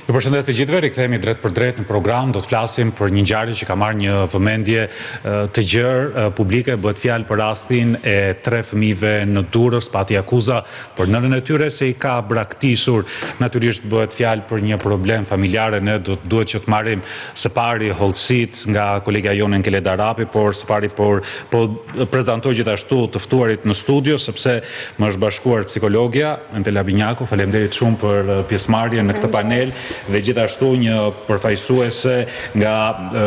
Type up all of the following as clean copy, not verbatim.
Ju përshëndes të gjithëve, rikthehemi drejtpërdrejt në program, do të flasim për një ngjarje që ka marrë një vëmendje të gjerë publike, bëhet fjalë për rastin e tre fëmijëve në Durrës, pati akuza për nënën e tyre se i ka braktisur. Natyrisht bëhet fjalë për një problem familjar e ne do të duhet që të marrim së pari hollësitë nga kolegja jonë Enkeleda Arapi, por së pari por po prezantoj gjithashtu të ftuarit në studio sepse më është bashkuar psikologja Entela Binjaku, faleminderit shumë për pjesëmarrjen në këtë panel dhe gjithashtu një përfaqësuese nga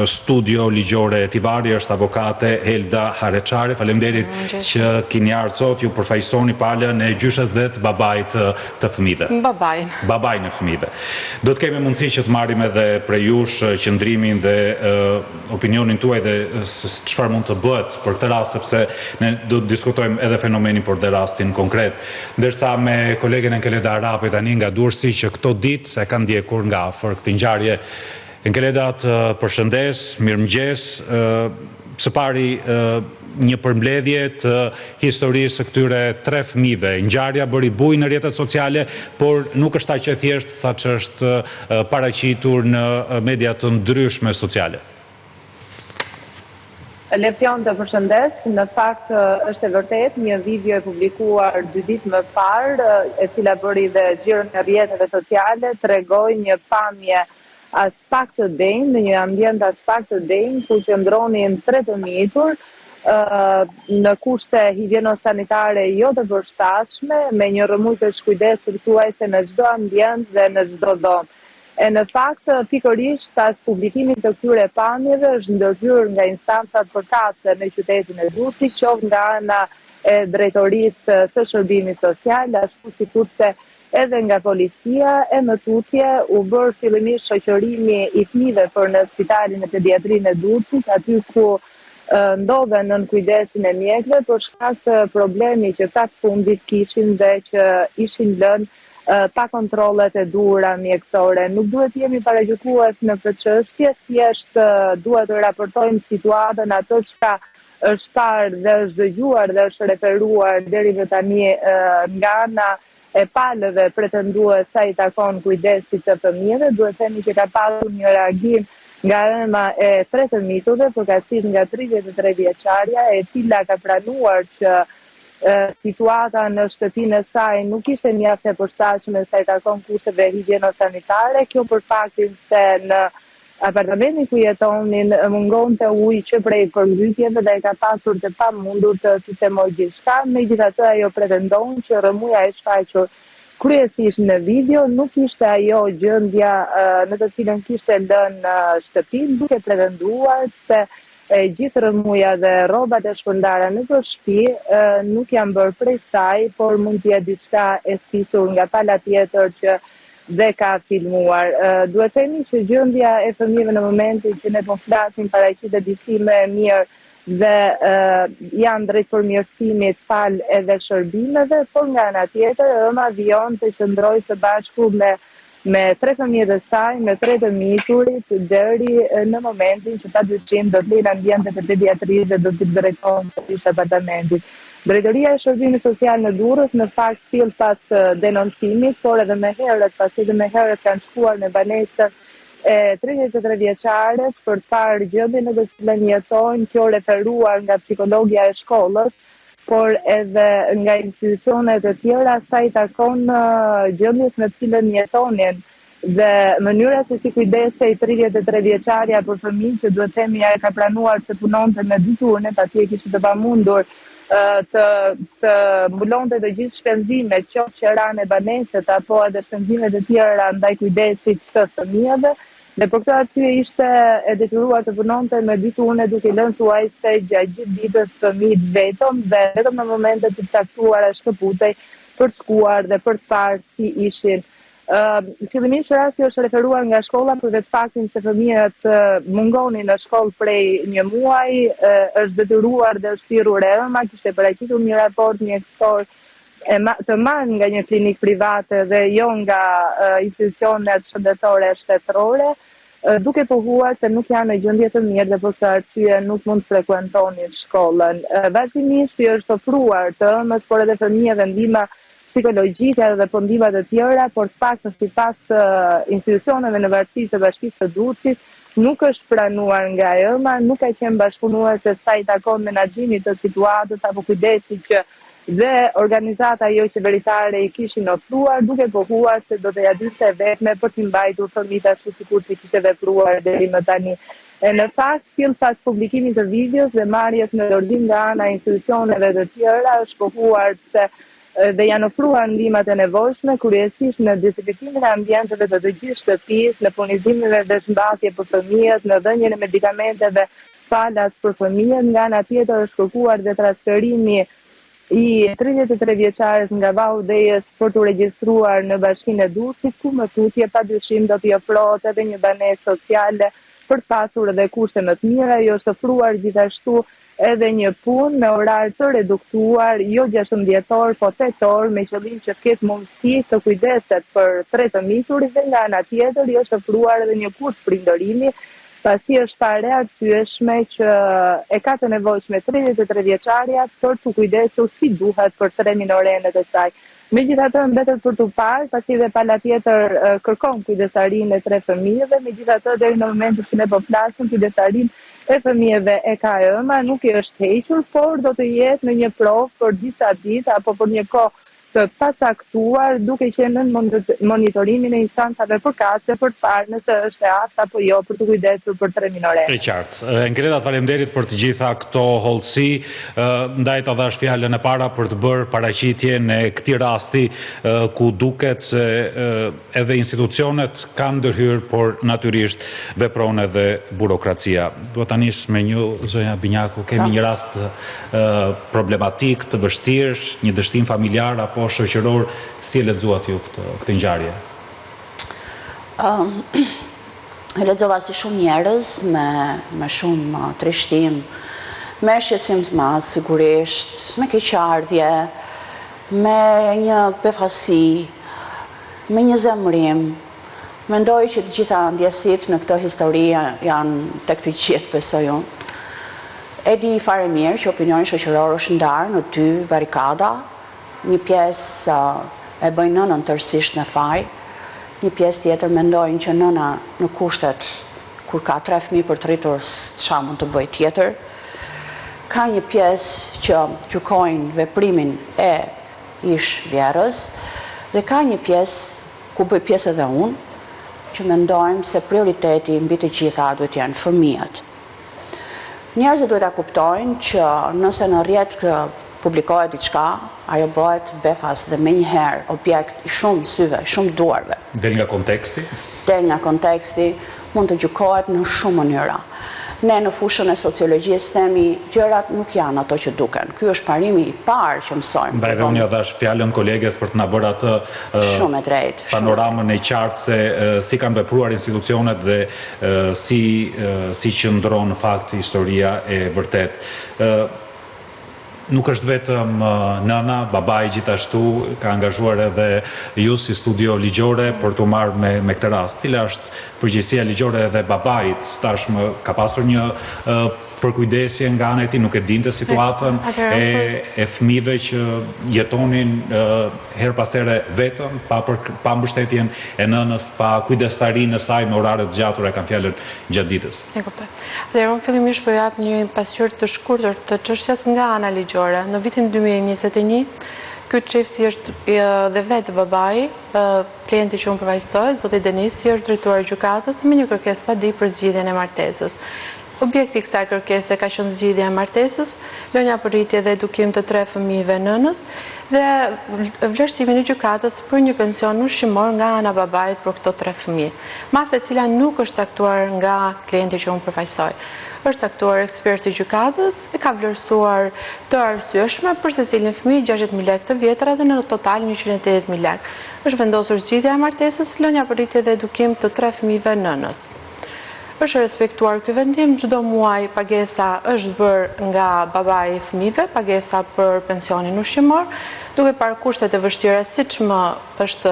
studio ligjore Tivari është avokate Helda Hareçari. Faleminderit që keni ardhur sot, ju përfaqësoni palën e gjyshes dhe të babait të fëmijëve. Babain. Babain e fëmijëve. Do të kemi mundësi që të marrim edhe prej jush qëndrimin dhe opinionin tuaj dhe çfarë mund të bëhet për këtë rast sepse ne do të diskutojmë edhe fenomenin por dhe rastin konkret. Ndërsa me kolegen Enkeleda Arapi tani nga Durrësi që këto ditë e ka ndjekur nga afër këtë ngjarje. Enkeleda të përshëndes, mirëmëngjes, së pari një përmbledhje të historisë së këtyre tre fëmijëve. Ngjarja bëri bujë në rrjetet sociale, por nuk është aq e thjeshtë sa ç'është paraqitur në media të ndryshme sociale. Lefjon të përshëndes, në fakt është e vërtetë një video e publikuar dy ditë më parë, e cila bëri dhe xhiron e rrjeteve sociale, tregoi një pamje aspak të denjë, në një ambient aspak të denjë, ku qëndronin tre të mitur, në kushte higjieno-sanitare jo të përshtatshme, me një rrëmujë të shkujdesur thuajse në çdo ambient dhe në çdo dhomë. E në fakt, pikërisht pas publikimit të këtyre pamjeve është ndërhyrë nga instancat përkatëse në qytetin e Durrësit, qoftë nga ana e Drejtorisë së Shërbimit Social, ashtu sikurse edhe nga policia, e më tutje u bërë fillimisht shoqërimi i fëmijëve për në Spitalin e Pediatrinë e Durrësit, aty ku ndodhen nën kujdesin e mjekëve për shkak të problemit që këta të fundit kishin dhe që ishin lënë pa kontrollet e duhura mjekësore. Nuk duhet të jemi paragjykues në këtë çështje, thjesht duhet të raportojmë situatën atë çka është parë dhe është dëgjuar dhe është referuar deri më tani nga ana e palëve pretendues sa i takon kujdesit të fëmijëve. Duhet themi që ka pasur një reagim nga e ëma e tre të miturve, përkatësisht nga 33 vjeçarja, e cila ka pranuar që Situata në shtëpinë e saj nuk ishte mjaft e përshtatshme sa i takon kushteve higjieno-sanitare, kjo për faktin se në apartamentin ku jetonin mungonte ujë që prej përmbytjeve dhe e ka pasur të pamundur të sistemojë gjithçka, megjithatë ajo pretendon që rrëmuja e shfaqur kryesisht në video nuk ishte ajo gjendja në të cilën kishte lënë shtëpinë, duke pretenduar se E gjithë rrëmuja dhe rrobat e shpërndara nëpër shtëpi nuk janë bërë prej saj, por mund të jetë diçka e stisur nga pala tjetër që dhe ka filmuar. Duhet themi që gjendja e fëmijëve në momentin që ne po flasim paraqitet disi më e mirë dhe janë drejt përmirësimit falë edhe shërbimeve, por nga ana tjetër e ëma vijon të qëndrojë së bashku me me tre fëmijët e saj, me tre të miturit, deri në momentin që padyshim do të lejnë ambientet e pediatrisë dhe do t'i drejtohen sërish apartamentit. Drejtoria e Shërbimit Social në Durrës në fakt fill pas denoncimit, por edhe më herët, pasi edhe më herët kanë shkuar në banesën e 33 vjeçares për të parë gjendjen në të cilën jetojnë, kjo referuar nga psikologja e shkollës, por edhe nga institucione të tjera sa i takon gjendjes në të cilën jetonin dhe mënyra se si kujdesej 33 vjeçarja për fëmijë që duhet themi ajo ka pranuar se punonte me dy turne, pasi e kishte të pamundur të të mbulonte të gjithë shpenzimet, qoftë qeranë e banesës apo edhe shpenzimet e tjera ndaj kujdesit të fëmijëve, Dhe për këtë arsye ishte e detyruar të punonte me dy turne duke lënë thuajse gjatë gjithë ditës fëmijët vetëm dhe vetëm në momente të caktuara shkëputej për të shkuar dhe për të parë si ishin. Fillimisht rasti është referuar nga shkolla për vetë faktin se fëmijët mungonin në shkollë prej një muaji, është detyruar dhe është thirrur e ëma, kishte paraqitur një raport mjekësor e të marrë nga një klinikë private dhe jo nga institucionet shëndetësore shtetërore, duke pohuar se nuk janë në gjendje të mirë dhe për këtë arsye nuk mund të frekuentonin shkollën. Vazhdimisht i është ofruar të ëmës, por edhe fëmijëve ndihma. psikologjike dhe për ndihma të tjera, por të paktën sipas institucioneve në varësi të Bashkisë së Durrësit, nuk është pranuar nga e ëma, nuk ka qenë bashkëpunuese sa i takon menaxhimit të situatës apo kujdesit që dhe organizata joqeveritare i kishin ofruar, duke pohuar se do t'ia dilte e vetme për t'i mbajtur fëmijët ashtu sikurse kishte vepruar deri më tani. E në fakt, fill pas publikimit të videos dhe marrjes në dorëzim nga ana e institucioneve të tjera, është pohuar se dhe janë ofruar ndihmat e nevojshme, kryesisht në dezinfektimin e ambienteve të të gjithë shtëpisë, në furnizimin me veshmbathje për fëmijët, në dhënien e medikamenteve falas për fëmijët, nga ana tjetër është kërkuar dhe transferimi i 33 vjeçares nga Vau i Dejës për t'u regjistruar në Bashkinë e Durrësit, ku më tutje padyshim do t'i ofrohet edhe një banesë sociale për të pasur edhe kushte më të mira, i është ofruar gjithashtu edhe një punë me orar të reduktuar, jo 16 orë, po 8 orë, me qëllim që të ketë mundësi të kujdeset për tre të miturit dhe nga ana tjetër i është ofruar edhe një kurs prindërimi, pasi është parë e arsyeshme që e ka të nevojshme 33 vjeçarja për t'u kujdesur si duhet për tre minorenët e saj. Megjithatë mbetet për t'u parë, pasi dhe pala tjetër kërkon kujdestarinë e tre fëmijëve, megjithatë deri në momentin që ne po flasim kujdestarinë e fëmijëve e ka e ëma, nuk i është hequr, por do të jetë në një provë për disa ditë apo për një kohë të pacaktuar, duke qenë nën monitorimin e instancave përkatëse për të parë nëse është e aftë apo jo për t'u kujdesur për tre minorenë. E qartë. Enkeleda, faleminderit për të gjitha këto hollësi. Ndaj ta dhashë fjalën e para për të bërë paraqitjen e këtij rasti ku duket se edhe institucionet kanë ndërhyrë, por natyrisht vepron edhe burokracia. Dua ta nis me ju, zonja Binjaku, kemi një rast problematik, të vështirë, një dështim familjar apo shoqëror, si e lexuat ju këtë këtë ngjarje? E lexova si shumë njerëz me me shumë trishtim, me shqetësim të madh sigurisht, me keqardhje, me një befasi, me një zemërim. Mendoj që të gjitha ndjesitë në këtë histori janë tek të gjithë, besoj unë. E di fare mirë që opinioni shoqëror është ndarë në dy barrikada, një pjesë e bëjnë nënën tërësisht me faj, një pjesë tjetër mendojnë që nëna në kushtet kur ka tre fëmijë për të rritur ça mund të bëjë tjetër. Ka një pjesë që gjykojnë veprimin e ish vjehrrës dhe ka një pjesë ku bëj pjesë edhe unë, që mendojmë se prioriteti mbi të gjitha duhet të jenë fëmijët. Njerëzit duhet ta kuptojnë që nëse në rrjet publikohet diçka, ajo bëhet befas dhe menjëherë objekt i shumë syve, i shumë duarve. Del nga konteksti? Del nga konteksti, mund të gjykohet në shumë mënyra. Ne në fushën e sociologjisë themi gjërat nuk janë ato që duken. Ky është parimi i parë që mësojmë. Ndaj dhe unë ia dhashë fjalën koleges për të na bërë atë Shumë e drejtë. Panoramën e qartë se si kanë vepruar institucionet dhe si si qëndron në fakt historia e vërtetë. Nuk është vetëm nëna, babai gjithashtu ka angazhuar edhe ju si studio ligjore për t'u marrë me me këtë rast. Cila është përgjegjësia ligjore edhe babait? Tashmë ka pasur një përkujdesje nga ana e tij, nuk e dinte situatën e e fëmijëve që jetonin herë pas here vetëm, pa për, pa mbështetjen e nënës, pa kujdestarinë e saj me orare të zgjatura, e kam fjalën gjatë ditës. E kuptoj. Atëherë unë fillimisht po jap një pasqyrë të shkurtër të çështjes nga ana ligjore. Në vitin 2021, ky çift i është dhe vetë babai, klienti që unë përfaqësoj, zoti Denis, i është drejtuar gjykatës me një kërkesë padi për zgjidhjen e martesës. Objekti i kësaj kërkese ka qenë zgjidhja e martesës, lënia për rritje dhe edukim të tre fëmijëve nënës dhe vlerësimin e gjykatës për një pension ushqimor nga ana e babait për këto tre fëmijë. Masë e cila nuk është caktuar nga klienti që unë përfaqësoj. Është caktuar eksperti i gjykatës e ka vlerësuar të arsyeshme për secilin fëmijë 60.000 lekë të vjetra dhe në total 180.000 lekë. Është vendosur zgjidhja e martesës, lënia për rritje dhe edukim të tre fëmijëve nënës. Është respektuar ky vendim, çdo muaj pagesa është bërë nga babai i fëmijëve, pagesa për pensionin ushqimor, duke parë kushtet e vështira siç më është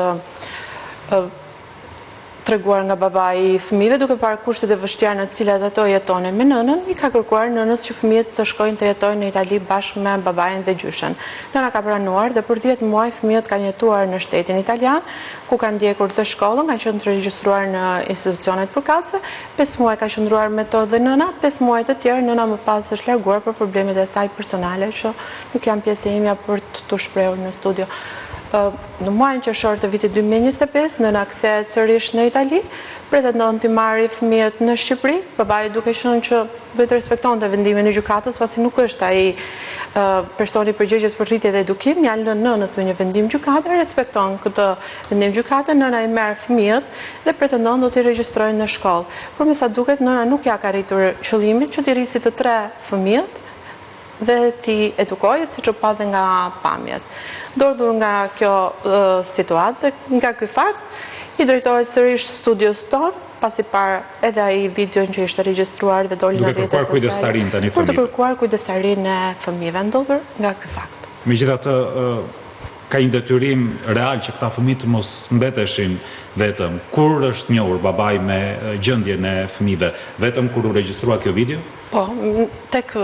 treguar. treguar nga babai i fëmijëve, duke parë kushtet e vështira në të cilat ato jetonin me nënën, i ka kërkuar nënës që fëmijët të shkojnë të jetojnë në Itali bashkë me babain dhe gjyshen. Nëna ka pranuar dhe për 10 muaj fëmijët kanë jetuar në shtetin italian, ku kanë ndjekur dhe shkollën, kanë qenë të regjistruar në institucionet përkatëse, 5 muaj ka qëndruar me to dhe nëna, 5 muaj të tjerë nëna më pas është larguar për problemet e saj personale që nuk janë pjesë e imja për t'u shprehur në studio. Në muajin qershor të vitit 2025, nëna kthehet sërish në Itali, pretendon t'i marrë fëmijët në Shqipëri, babai duke qenë që duhet të respektonte vendimin e gjykatës, pasi nuk është ai personi përgjegjës për rritje dhe edukim, ia lënë nënës me një vendim gjykate, respekton këtë vendim gjykate, nëna i merr fëmijët dhe pretendon do t'i regjistrojë në shkollë. Por me sa duket nëna nuk ia ka arritur qëllimit që t'i rrisi të tre fëmijët, dhe t'i edukojë, siç u pa dhe nga pamjet. Ndodhur nga kjo situatë dhe nga ky fakt, i drejtohet sërish studios tonë, pasi parë edhe ai videon që ishte regjistruar dhe doli në rrjetet sociale, për të kërkuar kujdestarinë e fëmijëve, ndodhur nga ky fakt. Megjithatë, ka një detyrim real që këta fëmijë të mos mbeteshin vetëm. Kur është njohur babai me gjendjen e fëmijëve? Vetëm kur u regjistrua kjo video? Po, tek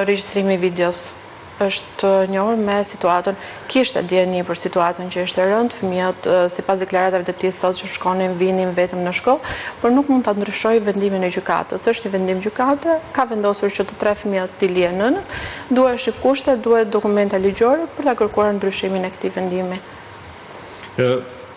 regjistrimi i videos është njohur me situatën. Kishte dijeni për situatën që ishte rëndë, fëmijët sipas deklaratave të tij thotë që shkonin, vinin vetëm në shkollë, por nuk mund ta ndryshojë vendimin e gjykatës. Është një vendim gjykate, ka vendosur që të tre fëmijët t'i lihen nënës, duheshin kushte, duhet dokumenta ligjore për ta kërkuar ndryshimin e këtij vendimi.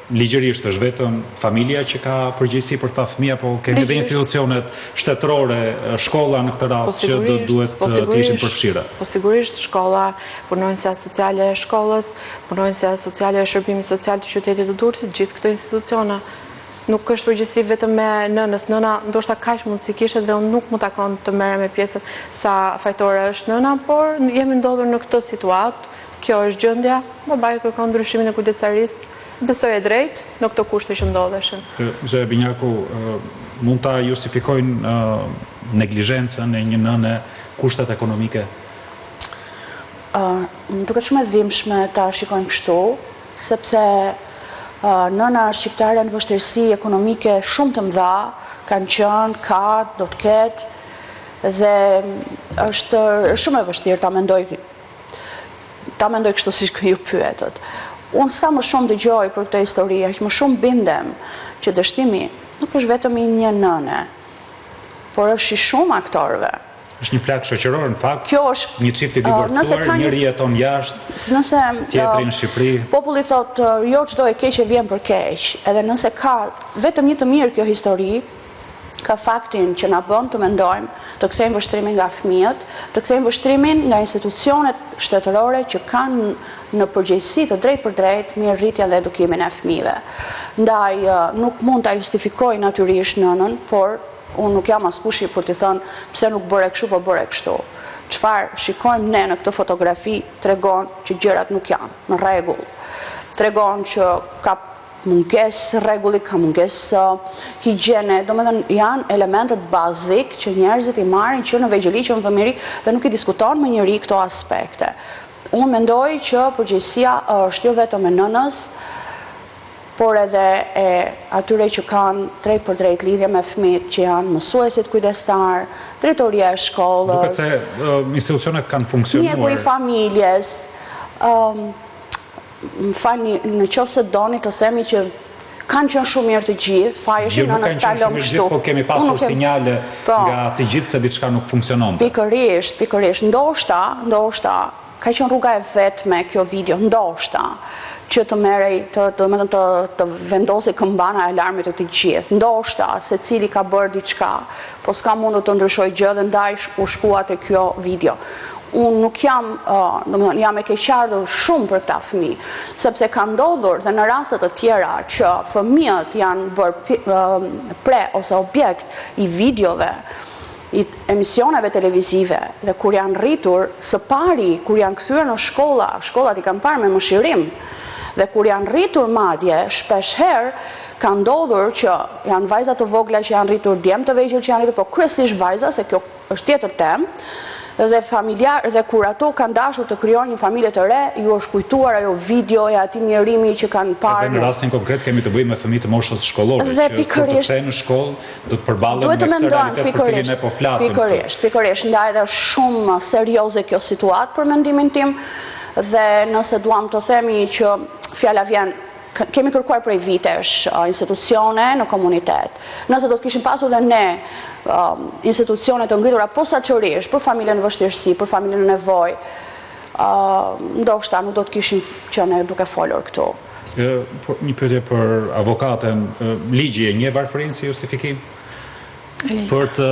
Ligjërisht është vetëm familja që ka përgjegjësi për këta fëmijë apo kemi edhe institucionet shtetërore, shkolla në këtë rast po që do duhet po të ishin përfshira? Po sigurisht shkolla, punonjësja sociale e shkollës, punonjësja sociale e shërbimit social të qytetit të Durrësit, gjithë këto institucione. Nuk është përgjegjësi vetëm e nënës. Nëna ndoshta kaq mundësi kishte dhe unë nuk më takon të merrem me pjesën sa fajtore është nëna, por jemi ndodhur në këtë situatë, kjo është gjendja, babai kërkon ndryshimin e kujdestarisë, Besoj e drejtë në këto kushte që ndodheshin. Zonja Binjaku, mund ta justifikojnë neglizhencën e një nëne kushtet ekonomike? Më duket shumë e dhimbshme ta shikojmë kështu, sepse nëna shqiptare në vështirësi ekonomike shumë të mëdha, kanë qenë, ka, do të ketë, dhe është shumë e vështirë ta mendoj ta mendoj kështu siç ju pyetët. Unë sa më shumë dëgjoj për këtë histori, aq më shumë bindem që dështimi nuk është vetëm i një nëne, por është i shumë aktorëve. Është një plagë shoqërore në fakt. Kjo është një çift i divorcuar, njëri jeton jashtë, nëse tjetri në Shqipëri. Populli thotë, jo çdo e keqe vjen për keq, edhe nëse ka vetëm një të mirë kjo histori, ka faktin që na bën të mendojmë, të kthejmë vështrimin nga fëmijët, të kthejmë vështrimin nga institucionet shtetërore që kanë në përgjegjësi të drejtpërdrejtë mirërritjen dhe edukimin e fëmijëve. Ndaj nuk mund ta justifikoj natyrisht nënën, por unë nuk jam askushi për t'i thënë pse nuk bëre kështu po bëre kështu. Çfarë shikojmë ne në këtë fotografi tregon që gjërat nuk janë në rregull. Tregon që ka mungesë rregulli, ka mungesë higjiene, domethënë janë elementët bazik që njerëzit i marrin që në vegjëli, që në fëmijëri dhe nuk i diskuton më njeri këto aspekte. Unë mendoj që përgjegjësia është jo vetëm e nënës, por edhe e atyre që kanë drejtpërdrejt lidhje me fëmijët, që janë mësuesit kujdestarë, drejtoria e shkollës. Duket se institucionet kanë funksionuar. Mjeku i familjes, Më falni, në qoftë se doni të themi që kanë qenë shumë mirë të gjithë, faji është i nënës ta lëmë kështu. Po kemi pasur sinjale po. nga të gjithë se diçka nuk funksiononte. Pikërisht, pikërisht. Ndoshta, ndoshta, ka qenë rruga e vetme kjo video, ndoshta, që të merrej, të, domethënë të, të vendosej këmbana e alarmit të të gjithë. Ndoshta, secili ka bërë diçka, po s'ka mundur të ndryshojë gjë dhe ndaj u shkua te kjo video. Unë nuk jam, domethënë, jam e keqardhur shumë për këta fëmijë, sepse ka ndodhur dhe në raste të tjera që fëmijët janë bërë pre ose objekt i videove, i emisioneve televizive dhe kur janë rritur, së pari kur janë kthyer në shkolla, shkollat i kanë parë me mëshirim dhe kur janë rritur madje, shpesh herë ka ndodhur që janë vajza të vogla që janë rritur, djem të vegjël që janë rritur, po kryesisht vajza, se kjo është tjetër temë. Dhe familjar dhe kur ato kanë dashur të krijojnë një familje të re, ju është kujtuar ajo video e atij mjerimi që kanë parë. Edhe në rastin konkret kemi të bëjmë me fëmijë të moshës shkollore, që kur të kthehen në shkollë do të përballen me këtë realitet për cilin ne po flasim këtu. Pikërisht, pikërisht, ndaj edhe është shumë serioze kjo situatë për mendimin tim dhe nëse duam të themi që fjala vjen Kemi kërkuar prej vitesh institucione në komunitet. Nëse do të kishim pasur dhe ne institucione të ngritura posaçërisht për familjen në vështirësi, për familjen në nevojë, ndoshta nuk do të kishim qenë duke folur këtu. Një pyetje për avokaten, ligji e njeh varfërinë si justifikim? Për të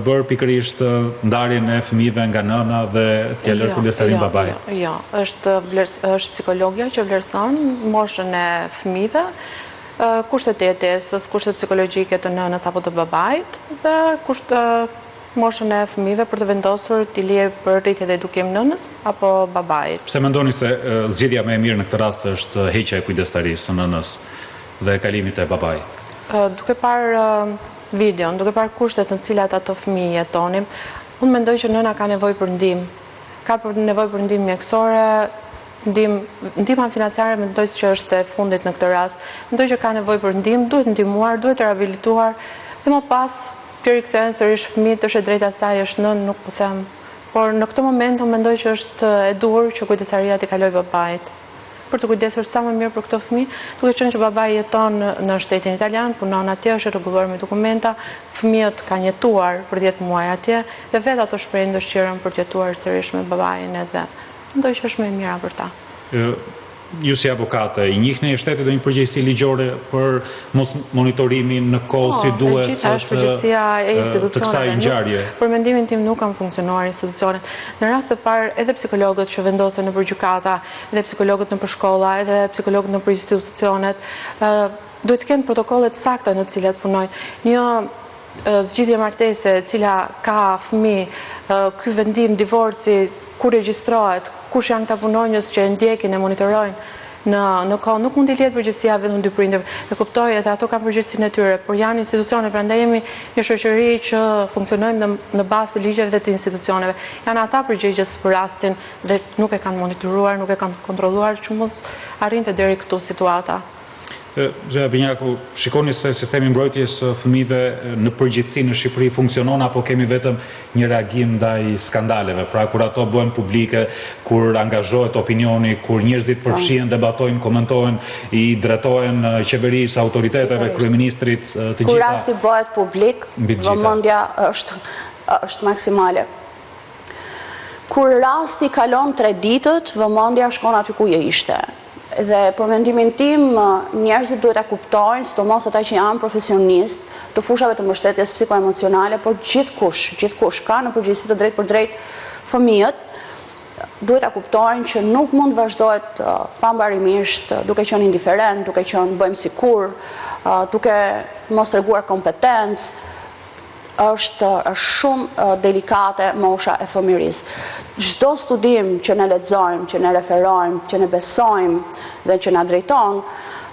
bërë pikërisht ndarjen e fëmijëve nga nëna dhe t'ia lërë jo, kujdestarinë jo, babait. Jo, jo, është është psikologia që vlerëson moshën e fëmijëve, kushtet e jetesës, kushtet psikologjike të nënës apo të babait dhe kusht moshën e fëmijëve për të vendosur t'i lejë për rritje dhe edukim nënës apo babait. Pse mendoni se zgjidhja më e mirë në këtë rast është heqja e kujdestarisë së nënës dhe kalimi te babai? Duke parë videon, duke parë kushtet në të cilat ato fëmijë jetonin, unë mendoj që nëna ka nevojë për ndihmë. Ka për nevojë për ndihmë mjekësore, ndihmë, ndihma financiare mendoj që është e fundit në këtë rast. Mendoj që ka nevojë për ndihmë, duhet ndihmuar, duhet rehabilituar dhe më pas t'i rikthehen sërish fëmijët, është e drejta e saj, është nënë, nuk po them. Por në këtë moment unë mendoj që është e duhur që kujdestaria t'i kalojë babait. për t'u kujdesur sa më mirë për këto fëmijë, duke qenë që babai jeton në shtetin italian, punon atje, është i rregulluar me dokumenta, fëmijët kanë jetuar për 10 muaj atje dhe vetë ato shprehin dëshirën për të jetuar sërish me babain edhe mendoj që është më e mira për ta. Ju si avokate, i njihni shtetit ndonjë përgjegjësi ligjore për mos monitorimin në kohë si po, duhet të është përgjegjësia e institucioneve. Për mendimin tim nuk kanë funksionuar institucionet. Në radhë të parë edhe psikologët që vendosen nëpër gjykata, edhe psikologët nëpër shkolla, edhe psikologët nëpër institucionet, duhet të kenë protokolle të sakta në të cilat punojnë. Një zgjidhje martese e cila ka fëmijë, ky vendim divorci ku regjistrohet, kush janë këta punonjës që e ndjekin e monitorojnë në në kohë, nuk mund t'i lihet përgjegjësia vetëm dy prindërve. E kuptoj, edhe ato kanë përgjegjësinë e tyre, por janë institucione, prandaj jemi një shoqëri që funksionojmë në në bazë të ligjeve dhe të institucioneve. Janë ata përgjegjës për rastin dhe nuk e kanë monitoruar, nuk e kanë kontrolluar që mund arrinte deri këtu situata. Zonja Binjaku, shikoni se sistemi i mbrojtjes së fëmijëve në përgjithësi në Shqipëri funksionon apo kemi vetëm një reagim ndaj skandaleve? Pra kur ato bëhen publike, kur angazhohet opinioni, kur njerëzit përfshihen, debatojnë, komentohen, i drejtohen qeverisë, autoriteteve, kryeministrit, të gjitha. Kur rasti bëhet publik, vëmendja është është maksimale. Kur rasti kalon 3 ditët, vëmendja shkon aty ku ishte. Dhe për mendimin tim, njerëzit duhet ta kuptojnë, sidomos ata që janë profesionistë të fushave të mbështetjes psikoemocionale, por gjithkush, gjithkush ka në përgjegjësi të drejtpërdrejtë fëmijët, duhet ta kuptojnë që nuk mund të vazhdohet pambarimisht duke qenë indiferent, duke qenë bëjmë sikur, duke mos treguar kompetencë, Është shumë delikate mosha e fëmijërisë. Çdo studim që ne lexojmë, që ne referojmë, që ne besojmë dhe që na drejton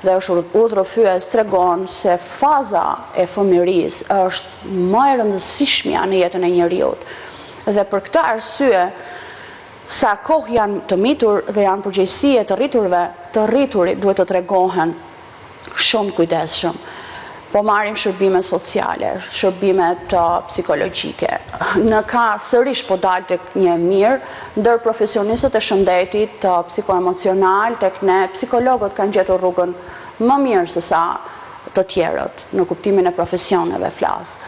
dhe është udhërrëfyes tregon se faza e fëmijërisë është më e rëndësishmja në jetën e njeriut. Dhe për këtë arsye sa kohë janë të mitur dhe janë përgjegjësi e të rriturve, të rriturit duhet të tregohen shumë të kujdesshëm. Po marrim shërbime sociale, shërbimet psikologjike. Në ka sërish po dal tek një e mirë, ndër profesionistët e shëndetit psikoemocional, tek ne psikologët kanë gjetur rrugën më mirë se sa të tjerët, në kuptimin e profesioneve flas.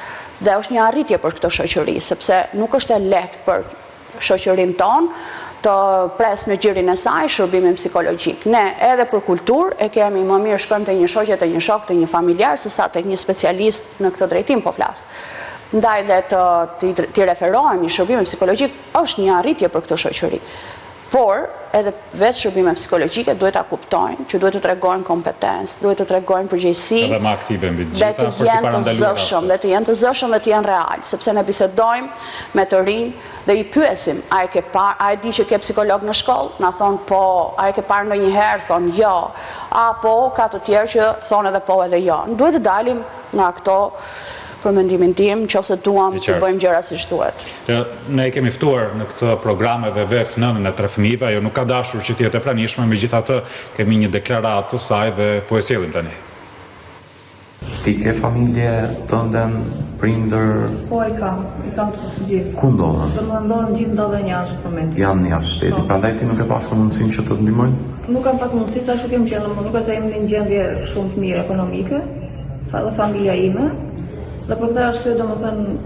Dhe është një arritje për këtë shoqëri, sepse nuk është e lehtë për shoqërinë tonë të presë në gjirin e saj shërbimin psikologjik. Ne edhe për kulturë e kemi më mirë shkojmë te një shoqe, te një shok, te një familjar se sa tek një specialist në këtë drejtim po flas. Ndaj dhe të t'i referohemi shërbimit psikologjik është një arritje për këtë shoqëri. Por, edhe vetë shërbimet psikologjike duhet ta kuptojnë që duhet të tregojnë kompetencë, duhet të tregojnë përgjegjësi Edhe më aktive mbi të gjitha për t'i parandaluar rastet. Dhe të jenë të zëshëm dhe të jenë realë, sepse ne bisedojmë me të rinj dhe i pyesim, a e ke parë, a e di që ke psikolog në shkollë? Na thonë po, a e ke parë ndonjëherë? Thonë jo. Apo ka të tjerë që thonë edhe po edhe jo. Duhet të dalim nga këto. Për mendimin tim, në qoftë se duam të bëjmë gjëra siç duhet. Ne e kemi ftuar në këtë program edhe vetë nënën e tre fëmijëve, ajo nuk ka dashur që të jetë e pranishme, megjithatë kemi një deklaratë të saj dhe po e sjellim tani. Ti ke familje tënden, prindër? Po i kam, i kam të gjithë. Ku ndodhen? Domethënë ndodhen gjithë ndodhen jashtë për momentin. Janë jashtë shtetit, po. prandaj ti nuk ke pasur mundësinë që të të ndihmojnë? Nuk kam pasur mundësi, sa ashtu kemi qenë, nuk është se jemi në gjendje shumë të mirë ekonomike, dhe familja ime, dhe për këtë arsye domethënë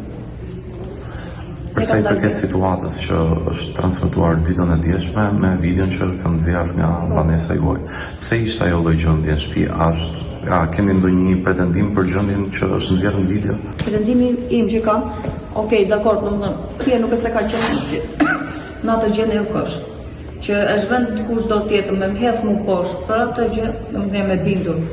Për sa i përket situatës që është transmetuar ditën e djeshme me videon që kanë nxjerrë nga po. banesa juaj, pse ishte ajo lloj gjendje në shtëpi? A është a keni ndonjë pretendim për gjendjen që është nxjerrë në video? Pretendimi im që kam, ok, dakord, domethënë, shtëpia nuk është se ka qenë në atë gjendje nuk është. Që është vend dikush do tjetër me më hedh mu poshtë, për atë gjë, domethënë jam e bindur.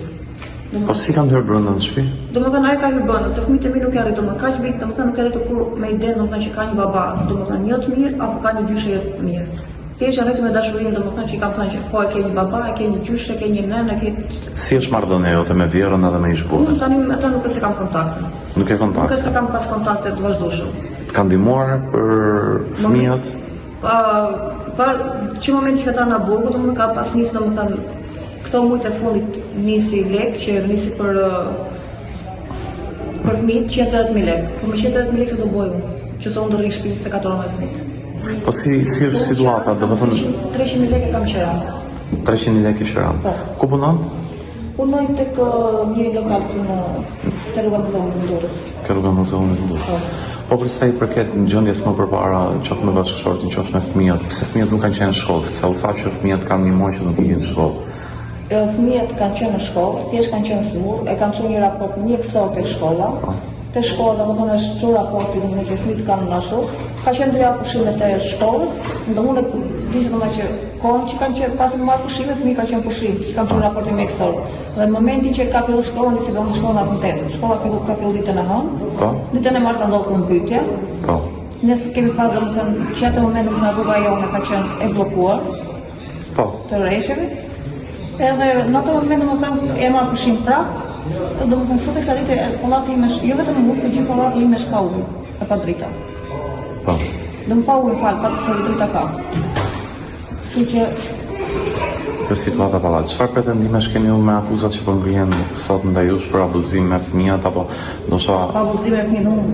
Po si kanë hyrë brenda në shtëpi? Domethënë ajo ka hyrë brenda, se fëmijët e mi nuk janë rritur më kaq vit, domethënë nuk janë rritur kurrë me idenë domethënë që ka një baba, domethënë jo të mirë apo ka një gjyshe jo të mirë. Thjesht janë rritur me dashurinë, domethënë që i kam thënë që po e ke një baba, e ke një gjyshe, e ke një nënë, e ke Si është marrëdhënia jote me vjehrrën edhe me ish-burrin? Unë tani me ata nuk është se kam kontakte. Nuk ke kontakte? Nuk është se kam pas kontakte të vazhdueshëm. Të kanë ndihmuar për fëmijët? Pa, pa, që moment që ka dalë nga burgu, domethënë ka pas nisë, domethënë, këto mujt e fundit nisi lek, që nisi për për fëmijët 180.000 lek. Po me 180.000 lek se do boj unë, që se unë do rri në shtëpi 24 orë me fëmijët. Po si si është situata, domethënë 300.000 lek e kam qira. 300.000 lek e qira. Po. Ku punon? Punoj tek një lokal këtu në te rruga Muzeun në Durrës. Ke rruga Muzeun në Durrës. Po. Po për sa i përket gjendjes më përpara, qoftë me bashkëshortin, qoftë me fëmijët, pse fëmijët nuk kanë qenë në shkollë, sepse u tha që fëmijët kanë një muaj që nuk ikin në shkollë. Fëmijët kanë qenë në shkollë, thjesht kanë qenë sëmurë, e kanë çuar një raport mjekësor te shkolla. Po. Te shkolla, domethënë është çuar raporti, domethënë që fëmijët kanë ashtu. Ka qenë dy javë pushimet e shkollës, domethënë dishte domethënë që Kohën që kanë qenë pas marrë pushime, fëmijët kanë qenë pushim, që kam çuar raportin mjekësor. Dhe në momentin që ka filluar shkolla, nisi fillon shkolla në tetë. Shkolla fillu ka filluar ditën e hënë. Po. Ditën e martë ka ndodhur përmbytja. Po. Ne kemi pas domethënë që atë moment domethënë rruga jonë ka qenë e bllokuar. Po. Të reshjeve. Edhe në atë moment domethënë e marr pushim prap. Domethënë sot e kësaj dite pallati im është jo vetëm ujë, por gjithë pallati im është pa ujë, e pa drita. Po. Dhe më pa ujë, fal, pa të drita ka. Kështu që Kjo situata pallat, çfarë pretendimesh keni ju me akuzat që po ngrihen sot ndaj jush për abuzim me fëmijët apo ndoshta abuzim me fëmijët unë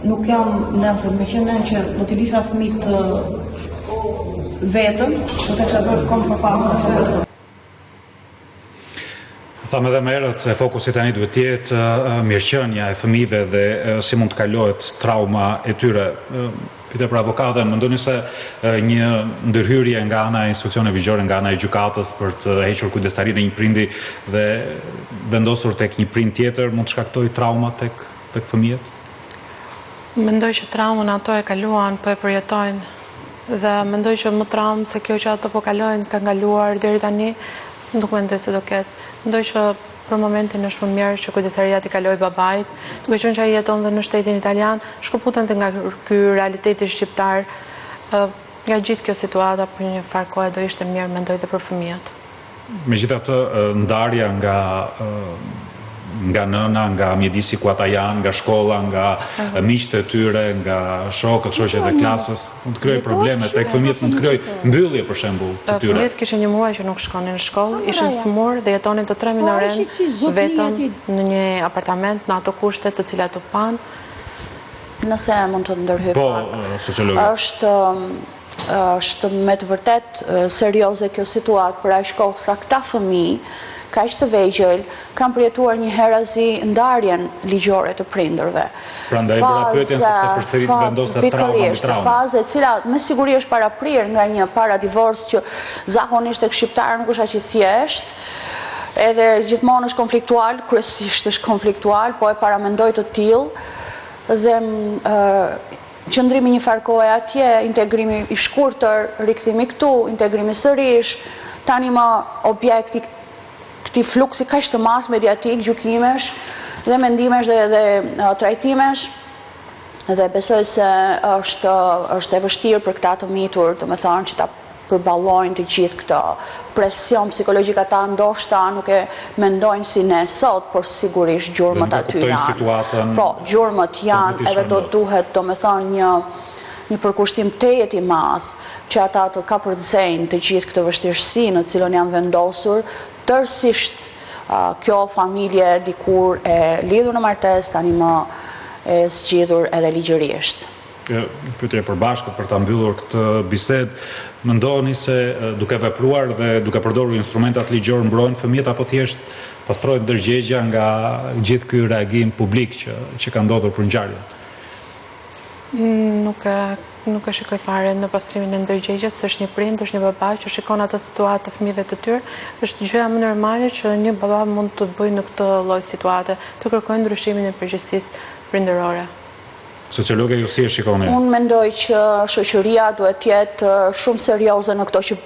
nuk jam nënë, se me qenë nënë që do t'i lisha fëmijët vetëm, do të kisha bërë kom përpara të kisha bërë. Thamë edhe më herët se fokusi tani duhet të jetë mirëqenia e fëmijëve dhe si mund të kalohet trauma e tyre. Pyetja për avokaten, mendoni se një ndërhyrje nga ana e institucioneve ligjore, nga ana e gjykatës për të hequr kujdestarinë e një prindi dhe vendosur tek një prind tjetër mund të shkaktojë trauma tek tek fëmijët? Mendoj që traumën ato e kaluan, po e përjetojnë dhe mendoj që më traumë se kjo që ato po kalojnë kanë kaluar deri tani, Nuk mendoj se do ketë. Mendoj që për momentin është më mirë që kujdestaria t'i kalojë babait, duke qenë që ai jeton dhe në shtetin italian, shkëputen dhe nga ky realiteti shqiptar, nga gjithë kjo situata për një farë kohe do ishte mirë, mendoj dhe për fëmijët. Megjithatë, ndarja nga nga nëna, nga mjedisi ku ata janë, nga shkolla, nga miqtë e tyre, nga shokët, shoqet e klasës, mund të krijojë probleme tek fëmijët, mund të krijojë mbyllje për shembull të tyre. Fëmijët kishin një muaj që nuk shkonin në shkollë, ishin sëmurë dhe jetonin të tre minorenë vetëm në një apartament në ato kushte të cilat u panë. Nëse mund të ndërhyj po, pak. Po, sociologe. Është Është me të vërtetë serioze kjo situatë për aq kohë sa këta fëmijë, kaq të vegjël, kanë përjetuar njëherazi ndarjen ligjore të prindërve. Prandaj bëra pyetjen sepse përsëri vendoset trauma mbi traumë. Fazë e cila me siguri është paraprirë nga një paradivorc që zakonisht tek shqiptarët nuk është aq i thjeshtë, edhe gjithmonë është konfliktual, kryesisht është konfliktual, po e paramendoj të tillë dhe Qëndrimi një farë kohe atje, integrimi i shkurtër, rikthimi këtu, integrimi sërish, tani më objekt i këtij fluksi kaq të madh mediatik, gjykimesh dhe mendimesh dhe dhe trajtimesh dhe besoj se është është e vështirë për këta të mitur, domethënë që ta. përballojnë të gjithë këtë presion psikologjik ata ndoshta nuk e mendojnë si ne sot, por sigurisht gjurmët aty janë. Po, gjurmët janë edhe do duhet, domethënë një një përkushtim tejet i madh që ata të kapërcejnë të gjithë këtë vështirësi në të cilën janë vendosur tërësisht kjo familje dikur e lidhur në martesë tani më e zgjidhur edhe ligjërisht. Një pyetje e përbashkët për ta mbyllur këtë bisedë. Mendoni se duke vepruar dhe duke përdorur instrumentat ligjorë mbrohen fëmijët apo thjesht pastrohet ndërgjegjja nga gjithë ky reagim publik që që ka ndodhur për ngjarjen? Nuk e nuk e shikoj fare në pastrimin e ndërgjegjes, është një prind, është një baba që shikon atë situatë të fëmijëve të tyre, është gjëja më normale që një baba mund të bëjë në këtë lloj situate, të kërkojë ndryshimin e përgjegjësisë prindërore. Sociologe ju si e shikoni? Unë mendoj që shoqëria duhet të jetë shumë serioze në këto që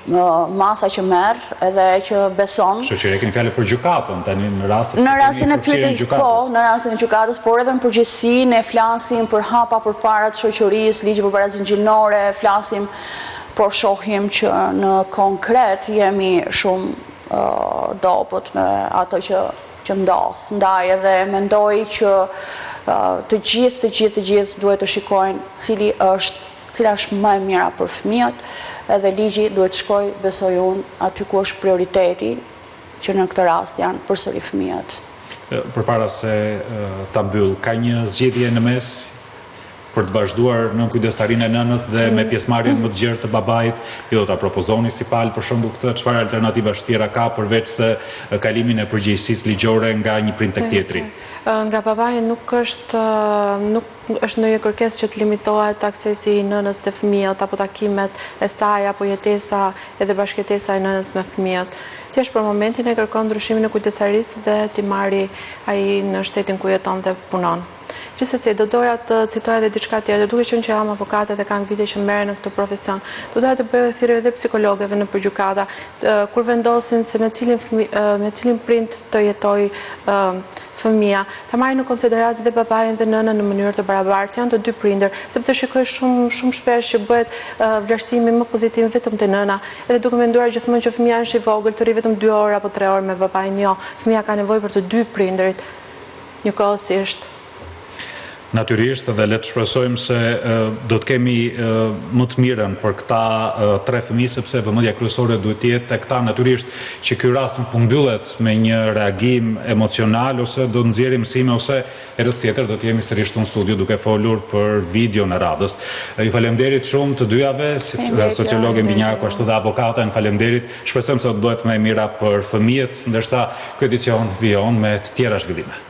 masa që merr edhe që beson. Shoqëria keni fjalën për gjykatën tani në rast në rastin e pyetjes po, në rastin e gjykatës, por edhe në përgjithësi ne flasim për hapa përpara të shoqërisë, ligji për barazinë gjinore, flasim por shohim që në konkret jemi shumë dobët me ato që që ndodh. Ndaj edhe mendoj që të gjithë, të gjithë, të gjithë duhet të shikojnë cili është, cila është më e mira për fëmijët, edhe ligji duhet të shkojë, besoj unë, aty ku është prioriteti, që në këtë rast janë përsëri fëmijët. Përpara se ta mbyll, ka një zgjidhje në mes për të vazhduar nën kujdestarinë e nënës dhe me pjesëmarrjen më të gjerë të babait, ju do ta propozoni si palë për shembull këtë, çfarë alternativash tjera ka përveç se kalimin e përgjegjësisë ligjore nga një prind tek tjetri? Nga babai nuk është nuk është ndonjë kërkesë që të limitohet aksesi i nënës te fëmijët apo takimet e saj apo jetesa edhe bashkëjetesa e nënës me fëmijët. Thjesht për momentin e kërkon ndryshimin e kujdestarisë dhe t'i marri ai në shtetin ku jeton dhe punon. Gjithsesi, do doja të citoja edhe diçka tjetër, duke qenë që jam avokate dhe kam vite që merrem në këtë profesion. Do doja të bëja thirrje edhe psikologeve nëpër gjykata, kur vendosin se me cilin me cilin prind të jetojë fëmija, ta marrin në konsideratë dhe babain dhe nënën në mënyrë të barabartë, janë të dy prindër, sepse shikoj shumë shumë shpesh që bëhet vlerësimi më pozitiv vetëm te nëna, edhe duke menduar gjithmonë që fëmija është i vogël, të rrijë vetëm 2 orë apo 3 orë me babain, jo, fëmija ka nevojë për të dy prindërit. Njëkohësisht. Natyrisht dhe le të shpresojmë se do të kemi më të mirën për këta tre fëmijë sepse vëmendja kryesore duhet të jetë te këta natyrisht që ky rast nuk po mbyllet me një reagim emocional ose do të nxjerrim mësime ose herës tjetër do të jemi sërish këtu në studio duke folur për videon e radhës. Ju faleminderit shumë të dyjave, si sociologen Binjaku ashtu dhe avokaten, faleminderit. Shpresojmë se do të bëhet më e mira për fëmijët, ndërsa ky edicion vijon me të tjera zhvillime.